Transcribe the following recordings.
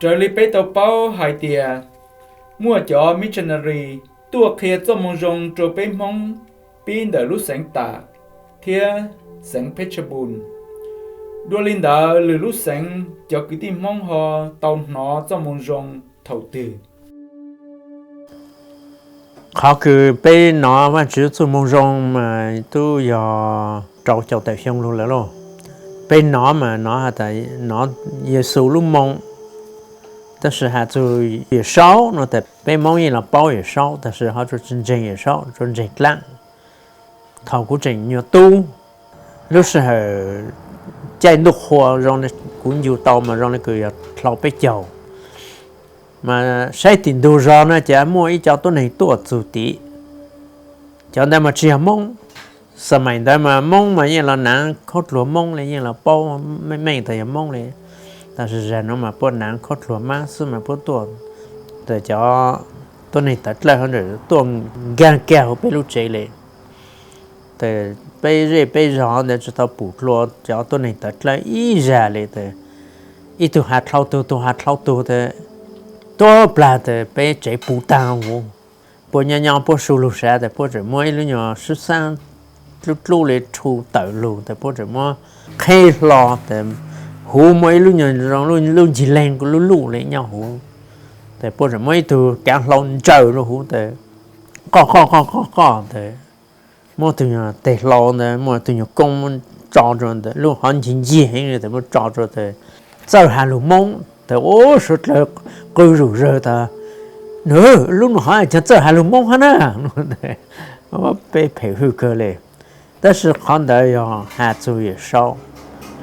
Raws li peb tau paub hais tias muaj cov missionary tuaj qhia Txojmoo Zoo rau peb Hmoob pib ntawm lub xeev Tas thiab xeev Phetshebun. Dua li ntawd lwm lub xeev cov kwv tij Hmoob ho tau hnov Txojmoo Zoo thaum twg? Qhov kws peb hnov Vaajtswv Txojmoo Zoo mas twb yog rau caum tawm xyoo lug lawm lauj. Peb hnov mas hnov has tas hnov Yexus lub moo, tab sis has txug Yawm Saub no tas peb Moob yeej los paub Yawm Saub tab sis ho tsi ntseeg Yawm Saub, tsuas ntseeg dlaab. Thaum kuv tseem nyuas tub, lub sij hawm caij ntuj qhua zoo li kuv ncu tau mas zoo li kws yog dlhau peb caug, mas saib tim ntug zog no ces muaj ib co tuab neeg tuaj txug tim. Cov ntawd mas tsi yog Moob. Xas mais ntawd mas Moob mas yeej los naav khaub dluag Moob li, yeej los paub meej meej tas yog Moob li. Tab sis zag nuav mas puab naav khaub dluag mab xwb mas puab tuaj, tas cov tuab neeg tawv dlawb hov ntawm tuaj nkaag kag huv peb lub tsev li. Tas peb zej peb zog ntawd tsi tau pum dlua cov tuab neeg tawv dlawb ib zag li tas ib tug has dlhau tug, tug has dlhau tug tas tuab plag tas peb tsev puv taag huv. Puab nyob nyob puab su lug sav tas puab tseem muab ib lub nyuag sib xaab dlub dlub li rhu tawm lug tas puab tseem muab qheb hlo tas huv muaj ib lub nyuag zoo lub ncig leeg luj luj li nyob huv. Tas puab tseem muab ib tug kaav hlau ntsaws rua huv tas qoj qoj qoj qoj qoj tas muab tug nyuag teg hlau ntawd muaj tug nyuag koob muab tso rua ntawm lub hov ncig ncig heev tas muab tso rua tas txawj has lug Moob tas ua suav dlawg qw zom zawg tas, Nws, lub nub hov caag txawj has lug Moob hab na? Peb phem hwj kawg li. Tab sis qhov ntawd yog has txug Yawm Saub,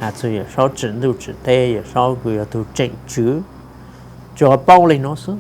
has txug Yawm Saub tsim ntuj tsim teb, Yawm Saub kws yog tug tseem tswv, tsuas paub li nuav xwb.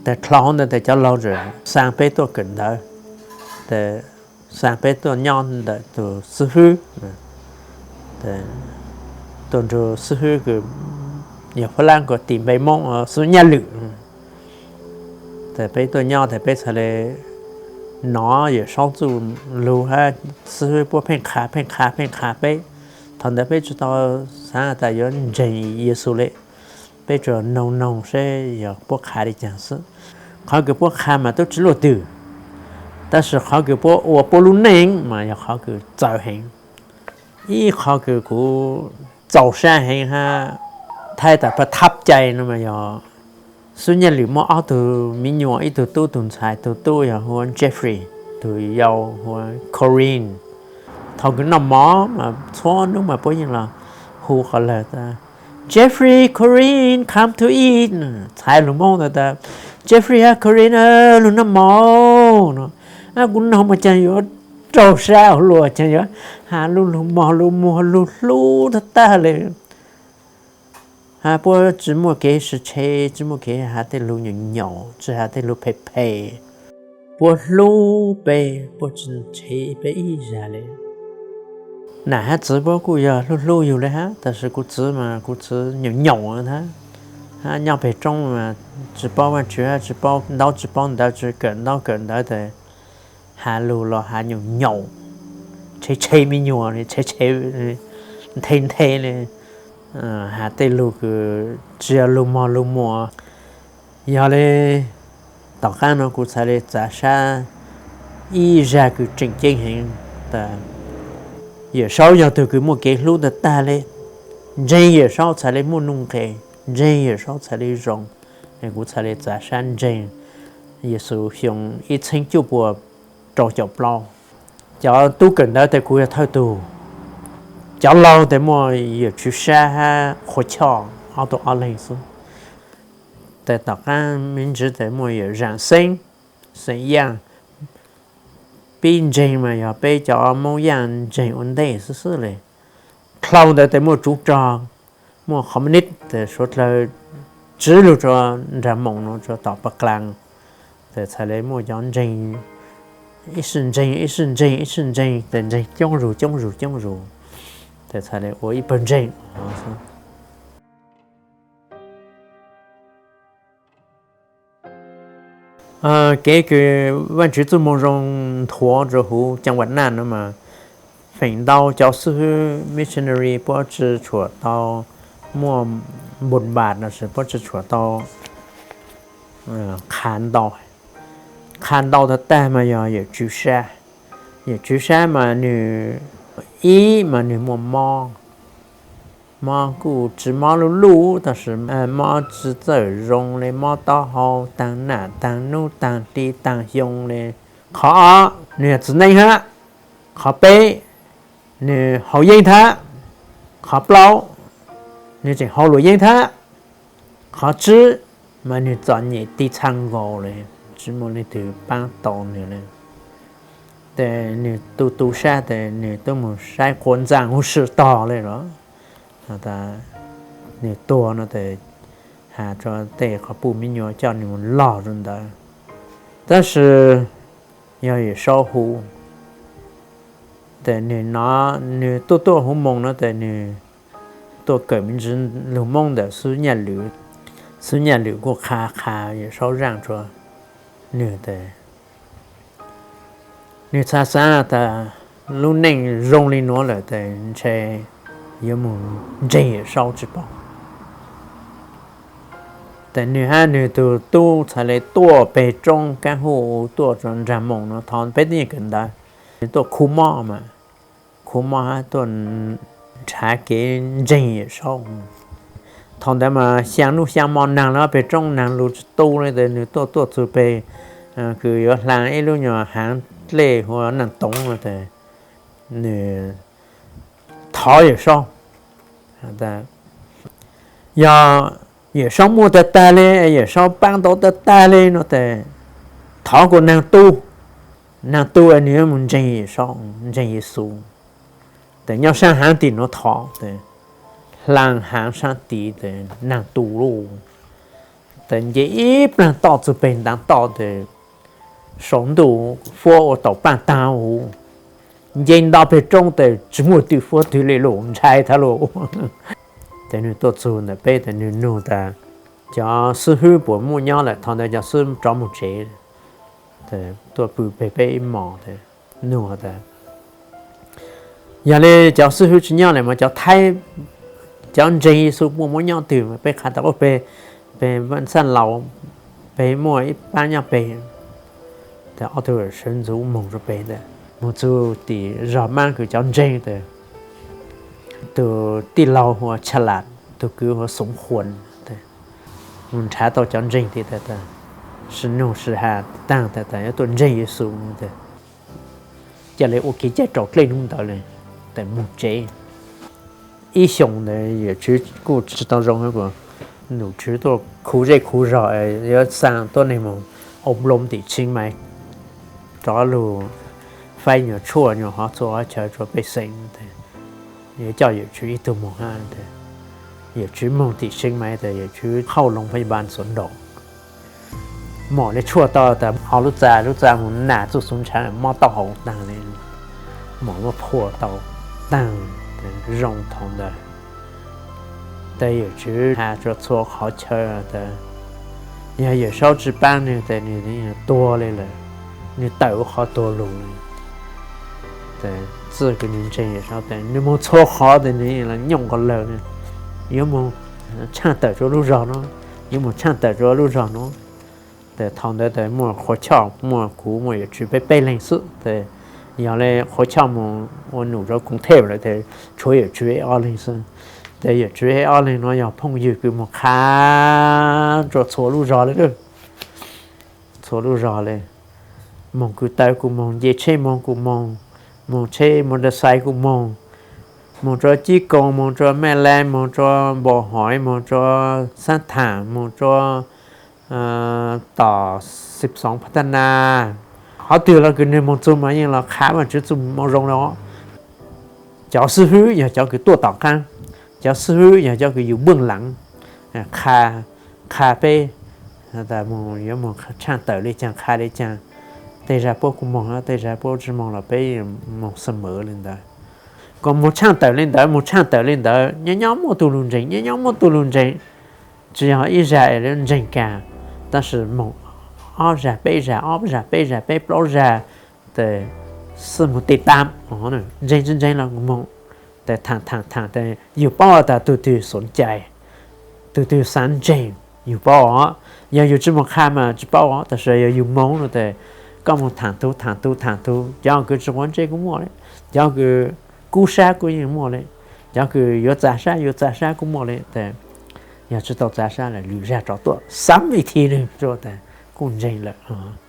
Tas dlhau hov ntawd tas cov laug tseem xaa peb tuaj kawm ntawv, tas xaa peb tuaj nyob ntawm tug xib hwb, tuaj nrug xib hwb kws yog Phuv Lab kuas tis npe Moob xib hwb Nyaj Lwm. Tas peb tuaj nyob tas peb txhad le nov Yawm Saub txuj lug hab xib hwb puab pheej qha pheej qha pheej qha peb. Thaum ntawd peb tsi tau xaav tas yuav ntseeg Yexus li, peb tsuas noog noog seb yog puab qha li caag xwb. Qhov kws puab qha mas tub tsi luaj twg, tab sis qhov kws puab ua puab lub neej mas yog qhov kws txawv heev. Ib qhov kws kuv txaus sab heev hab thaib tas pab thab cai no mas yog xib hwb Nyaj Lwm muaj ob tug miv nyuas, ib tug tub tug ntxhais, tug tub yog hu ua Jeffrey, tug yau hu ua Corinne. Thaum kws noj mov mas txhua nub mas puab yeej los hu qhov lawg tas, Jeffrey, Corinne, come to eat. Txhais lug Moob tas, Jeffrey hab Corinne, lug noj mov no. Kuv noog mas caag yuav raug sab ua luaj, caag yuav has lug lug mog lug muag lug hlub tag tag le. Hab puab tsi muaj kev sib tshev, tsi muaj kev has tej lug nyaum nyaum, tsi has tej lug phem phem. Puab hlub peb, puab tsi tshev peb ib zag le. Nam hab txiv puab kuj yog hlub hlub yug le hab, tab sis kuv txiv mas kuv txiv nyaum nyaum hab, hab nyob peg roob mas tsi paub Vaajtswv hab tsi paub ntaub tsi paub ntawv, tsi kawm ntaub kawm ntawv tas has lug los has nyaum nyaum, tshev tshev me nyuam, tshev tshev nthe nthe le, has tej lug kws tsi yog lug mog lug muag. Yog le, tom qaab nuav kuv txhad le txav sab ib zag kws tseem ceeb heev tas Yawm Saub yog tug kws muaj kev hlub tag tag le. Ntseeg Yawm Saub txhad le muaj nuj nqes, ntseeg Yawm Saub txhad le zoo. Es kuv txhad le txav sab ntseeg Yexus xyoo ib txheeb cuaj puas rau caum plaub. Cov tub kawm ntawv tas kuv yog thawj tug. Cov laug tas muaj Yawm Tswv Sab hab Qhua Choj ob tug ob leeg xwb. Tas tom qaab me ntsis tas muaj Yawm Zaam Xeeb, Xeem Yaaj. Pib ntseeg mas yog peb cov Moob Yaaj ntseeg ua ntej xwb xwb le. Dlhau ntawd tas muaj tsuv rog, muaj qhov minit tas suav dlawg tsiv lug rua nraag moom nuav rua tom Paj Dlaag. Tas txhad le muaj cov ntseeg, ib sij ntseeg ib sij ntseeg ib sij ntseeg tas ntseeg coob zug coob zug coob zug, tas txhad le ua ib pawg ntseeg. Kev kws Vaajtswv txuj moo zoo nthuav rua huv caa vam naj nuav mas feem ntau cov xib hwb missionary puab tsi tshua tau muaj npus npas no sis puab tsi tshua tau qha ntau. Qha ntau tag tag mas yog yawm tswv sab. Yawm tswv sab mas nwg, ib mas nwg muaj mob, mob kuj tsi mob luj luj tab sis mob tsi txawj zoo le, mob taub hau, taag nam taag nub taag hli taag xyoo le. Qhov ob nwg yog txiv neej hab. Qhov peb nwg haus yeeb thab. Qhov plaub nwg tseem haus luam yeeb thab. Qhov tsib mas nwg txom nyem tiv txha nkaus le, tsi muaj leej twg paab tau nwg le. Tes nwg tu tu sab tes nwg tub moog saib quas ntxaa huv si tog le los, nwg tuag no tes has rua tej qhov puj miv nyuas coj nwg moog log rua ntawd. Tab sis yog Yawm Saub hu, tes nwg no, nwg tuaj tuaj huv moos no tes nwg tuaj kawm me ntsis lug Moob ntawm xib nyaj lwm. Xib nyaj lwm kuj qha qha Yawm Saub zaaj rua nwg tes nwg xaav xaav tas lub neej zoo le nuav lawm tes ntshe yuav moog ntseeg Yawm Saub tsi paub. Tes nwg hab nwg tug tub txhad le tuaj peg roob kaab huj tuaj rua nraag moos no, thaus peb tub nyuam kawm ntawv, nwg tuaj khu mob mas, khu mob hab tuaj nrhav kev ntseeg Yawm Saub. Thaus ntawd mas xyaa nub xyaa mo naag lug peg roob, naag lug tsi tu le tes nwg tuaj tuaj txug peg kws yuav hlaa ib lub nyuas haav dlej hu ua Naaj Toov no tes nwg thov Yawm Saub, yog Yawm Saub muaj tag tag le, Yawm Saub paab tau tag tag le no tes thov kuas naag tu, naag tu es nwg yuav moog ntseeg Yawm Saub, ntseeg Yexus. Tes nyob saab haav tim nuav thov tes hlaa haav saab tid tes naag tu lauj. Tes nce ib plaag toj txug peg ntaav toj tes saum ntuj fuab ua taus paaj taag huv, nce nto peg roob tes tsi muaj tug fuab twg le lauj, ntshai tag lauj. Tes nwg tuaj txug ntawm peb tes nwg nug tas cov xib hwb puas muaj nyob lawm, thaus ntawd cov xib hwb rov moog tsev, tuaj pw peg peb ib mos. Nug tas yog le cov xib hwb tsi nyob lawm mas cov Thaib, cov ntseeg Yexus puas muaj nyob twg mas peb qha tas peg, peg Vaj Xaj Laus, peg muaj ib paab nyob peg. Tes ob tug sawv ntxuv moog rua peg ntawd, moog txug tim zog maab kws cov ntseeg tes tug tij laug hu ua Tshaj Lam, tug kwv hu ua Xoov Khuam, moog nrhav tau cov ntseeg tid tas, sim nug sim has taag tas yuav tuaj ntseeg Yexus, ca le ua kev cai raus dlej nub ntawd le, tes moog tsev. Ib xyoos ntawd Yawm Tswv kuj tsi tau zoo, Num Tswv tuaj khuv zej khuv zog, yuav xaa tuab neeg moog Au Nploos tim Tsheeb Maiv, rov lug faib nyuas tshuaj nyuas hov txhua hov chaw rua pej xeem, yuav coj Yawm Tswv ib tug moog hab. Yawm Tswv moog tim Tsheeb Maiv tas Yawm Tswv qhauj loos pha yaj npaas xuav nraum, mom le tshuaj tau tas ho lub txaj, lub txaj moog nam txuj xuv ntshav mob taub hau taag le, mom muab phua tau taag, zoo thaus ntawd. Tes Yawm Tswv has rua txhua qhov chaw tas yog Yawm Saub tsi paab nwg tes nwg tuag le lawm, nwg tawm ua qhov tuag lug. Txij kws nwg ntseeg Yawm Saub tes nwg moog txhua qhov tes nwg los nyooj nkaus lawm, yuav moog tshaaj tawm rua lub zog nuav, yuav moog tshaaj tawm rua lub zog nuav. Tes thaus ntawd tes muaj Qhua Choj, muaj kuv, muaj Yawm Tswv peb peb leeg xwb. Tes yog le Qhua Choj moog ua num rua Koos Thej lawm tes tshuav Yawm Tswv ib ob leeg xwb. Tes Yawm Tswv ib ob leeg nuav yog phooj ywg kws moog qha rua txhua lub zog le, txhua lub zog le. Moog kws taw kuj moog, nce tsheb moog kuj moog, moog tsheb motorcycle kuj moog, moog rua Cib Koos, moog rua Mej Lees, moog rua Npau Hoiv, moog rua Xaab Tham, moog rua tom Xib Xoov Pha Thaj Nas. Qhov twg los kws nwg moog txug mas yeej los qha Vaajtswv txuj moo zoo le. Cov xib hwb yog cov kws tuaj tom qaab, cov xib hwb yog cov kws yug npwj laam, qha, qha peb tas moog yuav moog tshaaj tawm le caag, qha le caag. Tej zag puab kuj moog, tej zag puab tsi moog los peb moog xab mawv le ntawd. Kuas moog tshaaj tawm le ntawd, moog tshaaj tawm le ntawd, nyob nyob muaj tug lug ntseeg, nyob nyob muaj tug lug ntseeg. Tsi yog ib zag es lawv ntseeg kag, tab sis moog ob zag peb zag, ob zag peb zag, peb plaub zag, tes xwb moog tej tab, ntseeg tsi ntseeg los moog, tes thaam thaam thaam tes yug paub tas tug twg xoom cai, Tus twg xav ntseeg yus paub os, yog yus tsis mus qha mas tsis paub os, tab sis yog yus mus no tes koj mus tham tus tham tus tham tus, cov kws tsis quav ntsej kuj muaj li, cov kws kub sab kuj yeej muaj li, cov kws yuav txav sab yuav txav sab kuj muaj li tes, yog tsis tau txav sab lawm lwm zaj rov tuaj xav ib thib nws rau tes kuj ntseeg lawm.